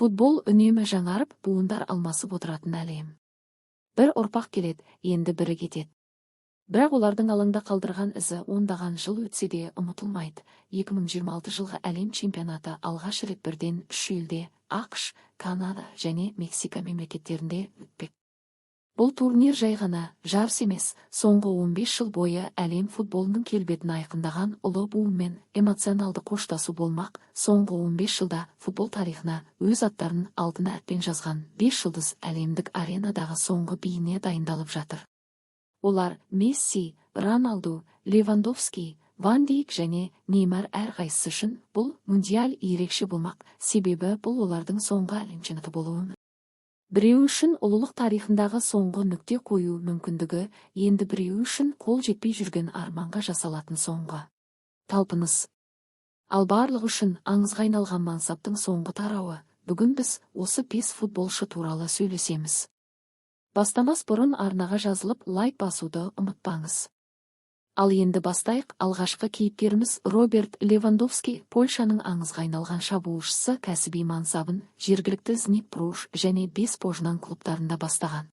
Футбол үнемі жаңарып, буындар алмасып отыратын әлем. Бір ұрпақ келеді, енді бірі кетеді. Бірақ олардың алаңда қалдырған ізі ондаған жыл өтсе де ұмытылмайды. 2026 жылғы әлем чемпионаты алғаш рет бірден үш елде: АҚШ, Канада және Мексика мемлекеттерінде өтпек. Бұл турнир жай ғана жарыс емес, соңғы 15 жыл бойы әлем футболының келбетін айқындаған ұлы буынмен эмоционалды қоштасу болмақ. Соңғы 15 жылда футбол тарихына өз аттарын алтын әріппен жазған бес жұлдыз әлемдік аренадағы соңғы биіне дайындалып жатыр. Олар: Месси, Роналду, Левандовский, Ван Дейк және Неймар. Әрқайсысы үшін бұл мундиаль ерекше болмақ, себебі бұл олардың соңғы әлем чемпионаты болуы. Біреуі үшін ұлылық тарихындағы соңғы нүкте қою мүмкіндігі, енді біреуі үшін қол жетпей жүрген арманға жасалатын соңғы талпыныс. Ал барлығы үшін аңызға айналған мансаптың соңғы тарауы. Бүгін біз осы бес футболшы туралы сөйлесеміз. Бастамас бұрын арнаға жазылып, лайк басуды ұмытпаңыз. Ал енді бастайық. Алғашқы кейіпкеріміз Роберт Левандовский, Польшаның аңызға айналған шабуылшысы, кәсіби мансабын жергілікті Зенит Пруш және Бес Пожнан клубтарында бастаған.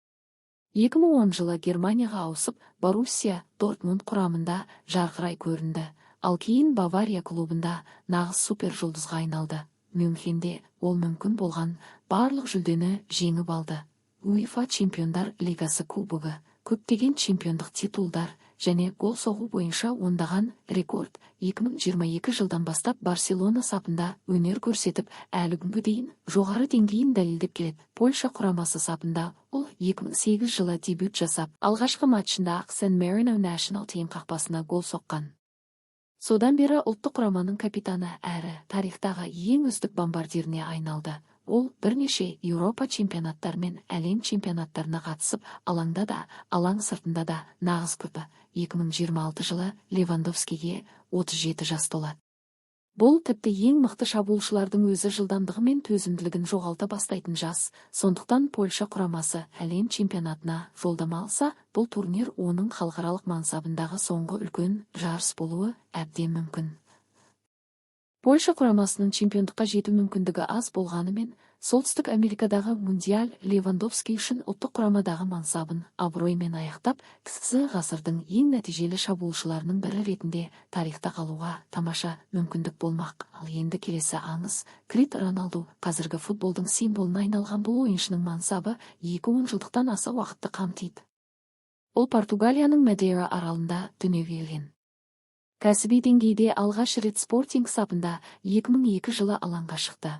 2010 жылы Германияға ауысып, Боруссия Дортмунд құрамында жарқырай көрінді, ал кейін Бавария клубында нағыз супер жұлдызға айналды. Мюнхенде ол мүмкін болған барлық жүлдені жеңіп алды: УЕФА Чемпиондар Лигасы кубогы, көптеген чемпиондық титулдар және гол соғу бойынша ондаған рекорд. 2022 жылдан бастап Барселона сапында өнер көрсетіп, әлі күнге дейін жоғары деңгейін дәлелдеп келеді. Польша құрамасы сапында ол 2008 жылы дебют жасап, алғашқы матчында ақ Сан Марино National Team қақпасына гол соққан. Содан бері ұлттық құраманың капитаны әрі тарихтағы ең үздік бомбардиріне айналды. Ол бірнеше Еуропа чемпионаттары мен әлем чемпионаттарына қатысып, алаңда да, алаң сыртында да нағыз күпі. 2026 жылы Левандовскийге 37 жас толады. Бұл тіпті ең мықты шабуылшылардың өзі жылдамдығы мен төзімділігін жоғалта бастайтын жас. Сондықтан Польша құрамасы әлем чемпионатына жолдама алса, бұл турнир оның халықаралық мансабындағы соңғы үлкен жарыс болуы әбден мүмкін. Польша құрамасының чемпиондыққа жету мүмкіндігі аз болғанымен, Солтүстік Америкадағы мундиаль Левандовский үшін ұлттық құрамадағы мансабын абыроймен аяқтап, ХХ ғасырдың ең нәтижелі шабуылшыларының бірі ретінде тарихта қалуға тамаша мүмкіндік болмақ. Ал енді келесі аңыз Крит Роналду. Қазіргі футболдың символына айналған бұл ойыншының мансабы екі онжылдықтан аса уақытты қамтиды. Ол Португалияның Мадейра аралында дүниеге келген. Кәсіби деңгейде алғаш рет Спортинг сапында 2002 жылы алаңға шықты.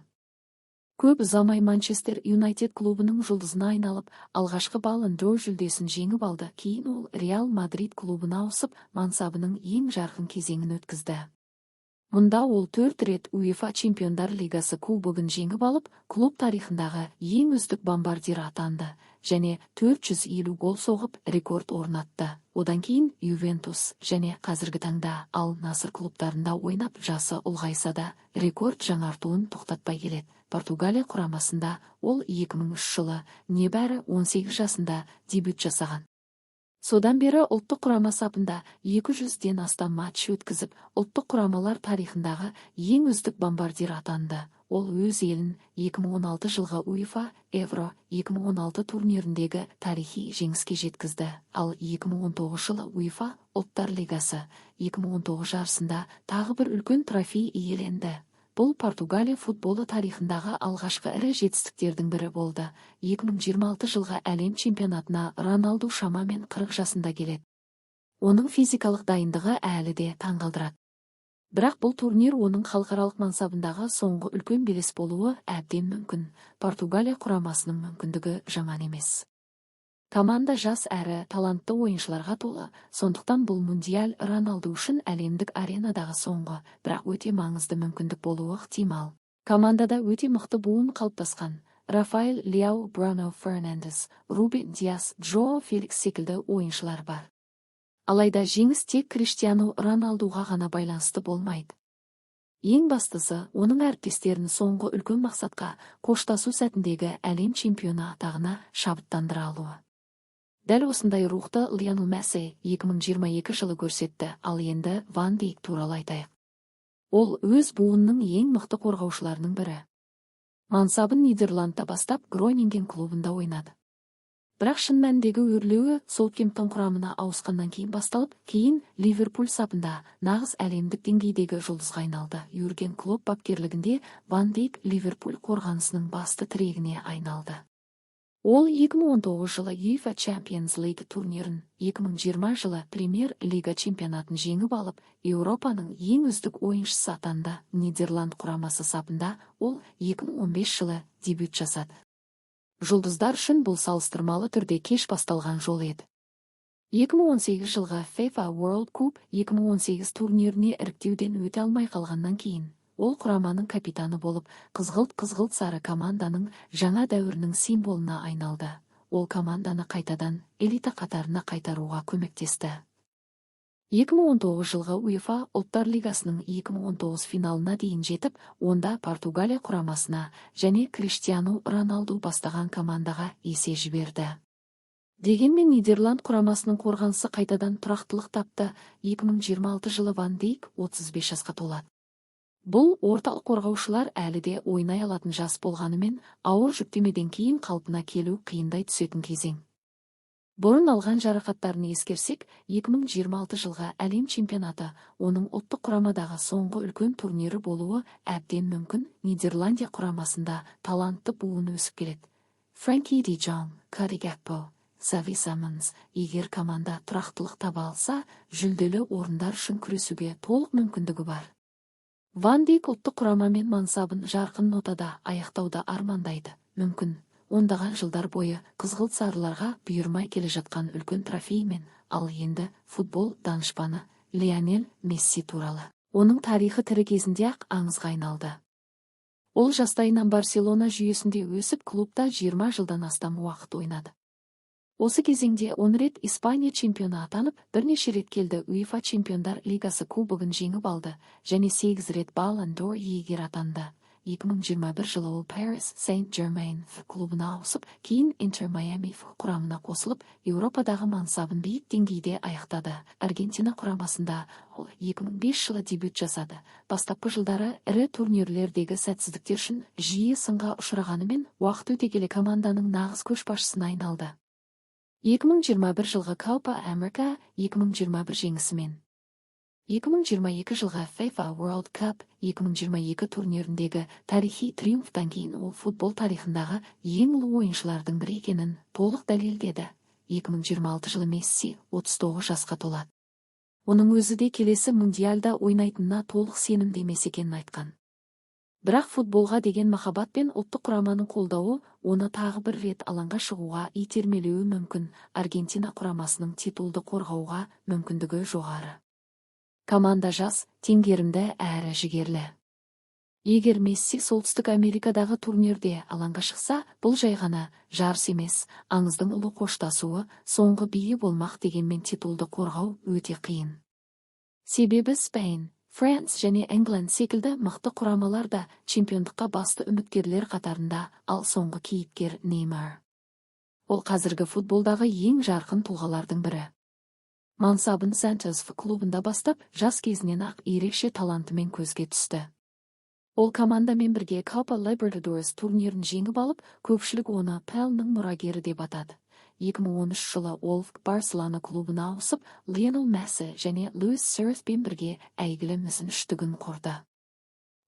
Көп ұзамай Манчестер Юнайтед клубының жұлдызына айналып, алғашқы Баллон д'Ор жүлдесін жеңіп алды. Кейін ол Реал Мадрид клубына ауысып, мансабының ең жарқын кезеңін өткізді. Мұнда ол төрт рет УЕФА Чемпиондар Лигасы кубогын жеңіп алып, клуб тарихындағы ең үздік бомбардир атанды және 450 гол соғып, рекорд орнатты. Одан кейін Ювентус және қазіргі таңда Ал Наср клубтарында ойнап, жасы ұлғайса да, рекорд жаңартуын тоқтатпай келеді. Португалия құрамасында ол 2003 жылы небәрі 18 жасында дебют жасаған. Содан бері ұлттық құрама сапында 200-ден астам матч өткізіп, ұлттық құрамалар тарихындағы ең үздік бомбардир атанды. Ол өз елін 2016 жылғы УЕФА Евро 2016 турниріндегі тарихи жеңіске жеткізді. Ал 2019 жылы УЕФА Ұлттар Лигасы 2019 жарысында тағы бір үлкен трофей иеленді. Бұл Португалия футболы тарихындағы алғашқы ірі жетістіктердің бірі болды. 2026 жылғы әлем чемпионатына Роналду шамамен 40 жасында келеді. Оның физикалық дайындығы әлі де таңғалдырады. Бірақ бұл турнир оның халықаралық мансабындағы соңғы үлкен белес болуы әбден мүмкін. Португалия құрамасының мүмкіндігі жаман емес. Команда жас әрі талантты ойыншыларға толы, сондықтан бұл мундиаль Роналду үшін әлемдік аренадағы соңғы, бірақ өте маңызды мүмкіндік болуы ықтимал. Командада өте мықты буын қалыптасқан. Рафаэль Леау, Бруно Фернандес, Рубен Диас, Жоао Феликс секілді ойыншылар бар. Алайда жеңіс тек Криштиану Роналдуға ғана байланысты болмайды. Ең бастысы, оның әріптестерін соңғы үлкен мақсатқа, қоштасу сәтіндегі әлем чемпионы атағына шабыттандыра алуы. Дәл осындай рухты Лионель Месси 2022 жылы көрсетті. Ал енді Ван Дейк туралы айтайық. Ол өз буынының ең мықты қорғаушыларының бірі. Мансабын Нидерландта бастап, Гронинген клубында ойнады. Бірақ шын мәніндегі өрлеуі Саутгемптон құрамына ауысқаннан кейін басталып, кейін Ливерпуль сапында нағыз әлемдік деңгейдегі жұлдызға айналды. Юрген Клопп бапкерлігінде Ван Дейк Ливерпуль қорғанысының басты тірегіне айналды. Ол 2019 жылы UEFA Champions League турнирін, 2020 жылы Премьер-лига чемпионатын жеңіп алып, Еуропаның ең үздік ойыншысы атанды. Нидерланд құрамасы сапында ол 2015 жылы дебют жасады. Жұлдыздар үшін бұл салыстырмалы түрде кеш басталған жол еді. 2018 жылғы FIFA World Cup 2018 турниріне іріктеуден өте алмай қалғаннан кейін, ол құраманың капитаны болып, қызғылт-қызғылт сары команданың жаңа дәуірінің символына айналды. Ол команданы қайтадан элита қатарына қайтаруға көмектесті. 2019 жылғы UEFA Ұлттар Лигасының 2019 финалына дейін жетіп, онда Португалия құрамасына және Криштиану Роналду бастаған командаға есе жіберді. Дегенмен Нидерланд құрамасының қорғанысы қайтадан тұрақтылық тапты. 2026 жылы Ван Дейк 35 жасқа толады. Бұл орталық қорғаушылар әлі де ойнай алатын жас болғанымен, ауыр жүктемеден кейін қалпына келу қиындай түсетін кезең. Бұрын алған жарақаттарын ескерсек, 2026 жылғы әлем чемпионаты оның ұлттық құрамадағы соңғы үлкен турнирі болуы әбден мүмкін. Нидерландия құрамасында талантты буын өсіп келеді. Фрэнки де Жонг, Коди Гакпо, Ксави Симонс. Егер команда тұрақтылық таба алса, жүлделі орындар үшін күресуге толық мүмкіндігі бар. Ван Дейк ұлттық құрамамен мансабын жарқын нотада аяқтауды армандайды. Мүмкін, ондаған жылдар бойы қызғылт сарыларға бұйырмай келе жатқан үлкен трофеймен. Ал енді футбол данышпаны Лионель Месси туралы. Оның тарихы тірі кезінде-ақ аңызға айналды. Ол жастайынан Барселона жүйесінде өсіп, клубта 20 жылдан астам уақыт ойнады. Осы кезеңде 10 рет Испания чемпионы атанып, бірнеше рет келді UEFA Чемпиондар Лигасы кубогын жеңіп алды және 8 рет Ballon d'Or иегері атанды. 2021 жылы ол Paris Saint-Germain клубына ауысып, кейін Inter Miami құрамына қосылып, Еуропадағы мансабын биік деңгейде аяқтады. Аргентина құрамасында ол 2005 жылы дебют жасады. Бастапқы жылдары ірі турнирлердегі сәтсіздіктер үшін жиі сынға ұшырағанымен, уақыт өте келе команданың нағыз көшбасшысына айналды. 2021 жылғы Copa America 2021 жеңісімен 2022 жылғы FIFA World Cup 2022 турниріндегі тарихи триумфтан кейін ол футбол тарихындағы ең ұлы ойыншылардың бірі екенін толық дәлелдеді. 2026 жылы Месси 39 жасқа толады. Оның өзі де келесі мундиальда ойнайтынына толық сенімді емес екенін айтқан. Бірақ футболға деген махаббат пен ұлттық құраманың қолдауы оны тағы бір рет алаңға шығуға итермелеуі мүмкін. Аргентина құрамасының титулды қорғауға мүмкіндігі жоғары. Команда жас, теңгерімді әрі жігерлі. Егер Месси Солтүстік Америкадағы турнирде алаңға шықса, бұл жай ғана жарыс емес, аңыздың ұлы қоштасуы, соңғы биі болмақ. Дегенмен титулды қорғау өте қиын. Себебі Spain, France және England секілді мықты құрамалар да чемпиондыққа басты үміткерлер қатарында, ал соңғы кейіпкер Неймар. Ол қазіргі футболдағы ең жарқын тұлғалардың бірі. Мансабын Сантос клубында бастап, жас кезінен-ақ ерекше талантымен көзге түсті. Ол командамен бірге Copa Libertadores турнирін жеңіп алып, көпшілік оны Пеленің мұрагері деп атады. 2013 жылы ол Барселона клубына ауысып, Лионел Месси және Луис Суареспен бірге әйгілі мүсін үштігін құрды.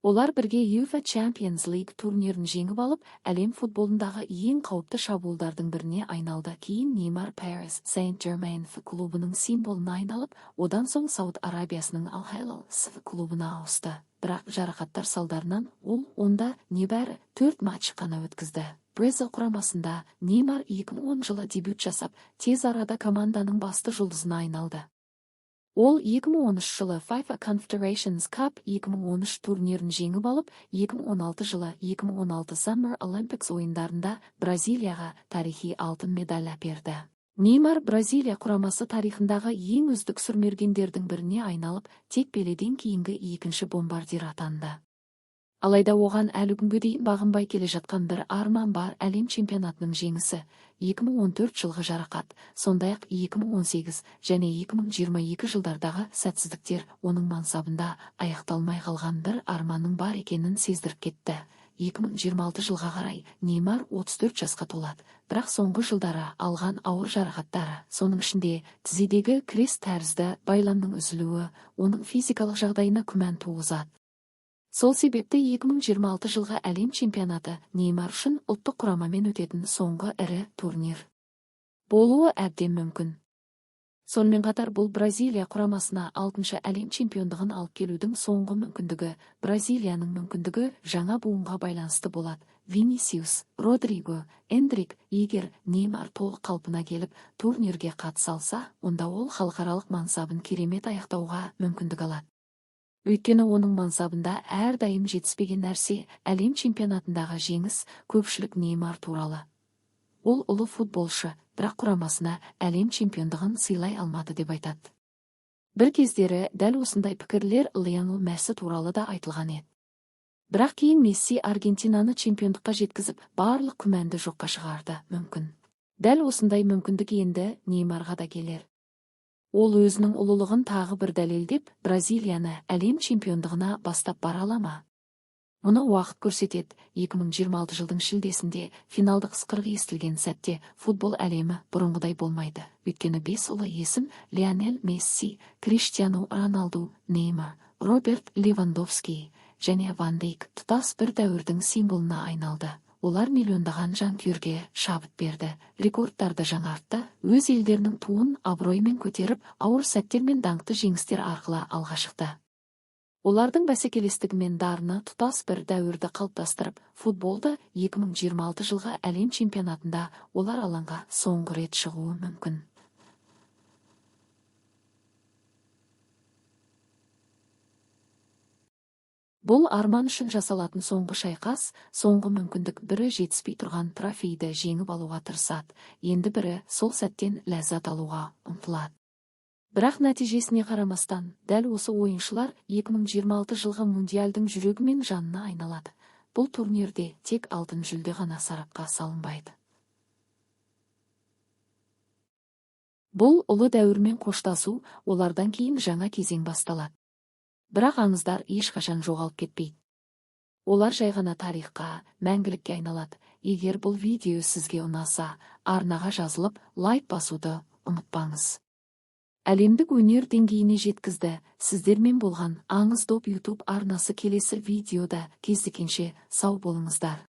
Олар бірге UEFA Champions League турнирін жеңіп алып, әлем футболындағы ең қауіпті шабуылдардың біріне айналды. Кейін Неймар Paris Saint-Germain клубының символына айналып, одан соң Сауд Арабиясының Al-Hilal SC клубына ауысты. Бірақ жарақаттар салдарынан ол онда небәрі төрт матч қана өткізді. Бразил құрамасында Неймар 2010 жылы дебют жасап, тез арада команданың басты жұлдызына айналды. Ол 2013 жылы FIFA Confederations Cup 2013 турнирін жеңіп алып, 2016 жылы 2016 Summer Olympics ойындарында Бразилияға тарихи алтын медаль әперді. Неймар Бразилия құрамасы тарихындағы ең үздік сұрмергендердің біріне айналып, тек Пеледен кейінгі екінші бомбардир атанды. Алайда оған әлі күнге дейін бағынбай келе жатқан бір арман бар: әлем чемпионатының жеңісі. 2014 жылғы жарақат, сондай-ақ 2018 және 2022 жылдардағы сәтсіздіктер оның мансабында аяқталмай қалған бір арманның бар екенін сездіріп кетті. 2026 жылға қарай Неймар 34 жасқа толады. Бірақ соңғы жылдары алған ауыр жарақаттары, соның ішінде тізедегі крест тәрізді байламның үзілуі, оның физикалық жағдайына күмән туғызады. Сол себепті 2026 жылғы әлем чемпионаты Неймар үшін ұлттық құрамамен өтетін соңғы ірі турнир болуы әбден мүмкін. Сонымен қатар бұл Бразилия құрамасына 6-шы әлем чемпиондығын алып келудің соңғы мүмкіндігі. Бразилияның мүмкіндігі жаңа буынға байланысты болады. Винисиус, Родриго, Эндрик. Егер Неймар толық қалпына келіп, турнирге қатыса алса, онда ол халықаралық мансабын керемет аяқтауға мүмкіндік алады. Өйткені оның мансабында әрдайым жетіспеген нәрсе әлем чемпионатындағы жеңіс. Көпшілік Неймар туралы ол ұлы футболшы, бірақ құрамасына әлем чемпиондығын сыйлай алмады деп айтады. Бір кездері дәл осындай пікірлер Лионель Месси туралы да айтылған еді. Бірақ кейін Месси Аргентинаны чемпиондыққа жеткізіп, барлық күмәнді жоққа шығарды. Мүмкін, дәл осындай мүмкіндік енді Неймарға да келер. Ол өзінің ұлылығын тағы бір дәлелдеп, Бразилияны әлем чемпиондығына бастап бара ала ма? Мұны уақыт көрсетеді. 2026 жылдың шілдесінде финалдық ысқырық естілген сәтте футбол әлемі бұрынғыдай болмайды. Өйткені бес ұлы есім Лионель Месси, Криштиану Роналду, Неймар, Роберт Левандовский және Ван Дейк тұтас бір дәуірдің символына айналды. Олар миллиондаған жанкүйерге шабыт берді, рекордтарды жаңартты, өз елдерінің туын абыроймен көтеріп, ауыр сәттер мен даңқты жеңістер арқылы алға шықты. Олардың бәсекелестігі мен дарыны тұтас бір дәуірді қалыптастырып, футболды 2026 жылғы әлем чемпионатында олар алаңға соңғы рет шығуы мүмкін. Бұл арман үшін жасалатын соңғы шайқас, соңғы мүмкіндік. Бірі жетіспей тұрған трофейді жеңіп алуға тырысады, енді бірі сол сәттен ләззат алуға ұмтылады. Бірақ нәтижесіне қарамастан, дәл осы ойыншылар 2026 жылғы мундиальдың жүрегі мен жанына айналады. Бұл турнирде тек алтын жүлде ғана сарапқа салынбайды. Бұл ұлы дәуірмен қоштасу, олардан кейін жаңа кезең басталады. Бірақ аңыздар ешқашан жоғалып кетпейді. Олар жай ғана тарихқа, мәңгілікке айналады. Егер бұл видео сізге ұнаса, арнаға жазылып, лайк басуды ұмытпаңыз. Әлемдік өнер деңгейіне жеткізді. Сіздермен болған Аңыз Доп YouTube арнасы. Келесі видеода кездескенше сау болыңыздар.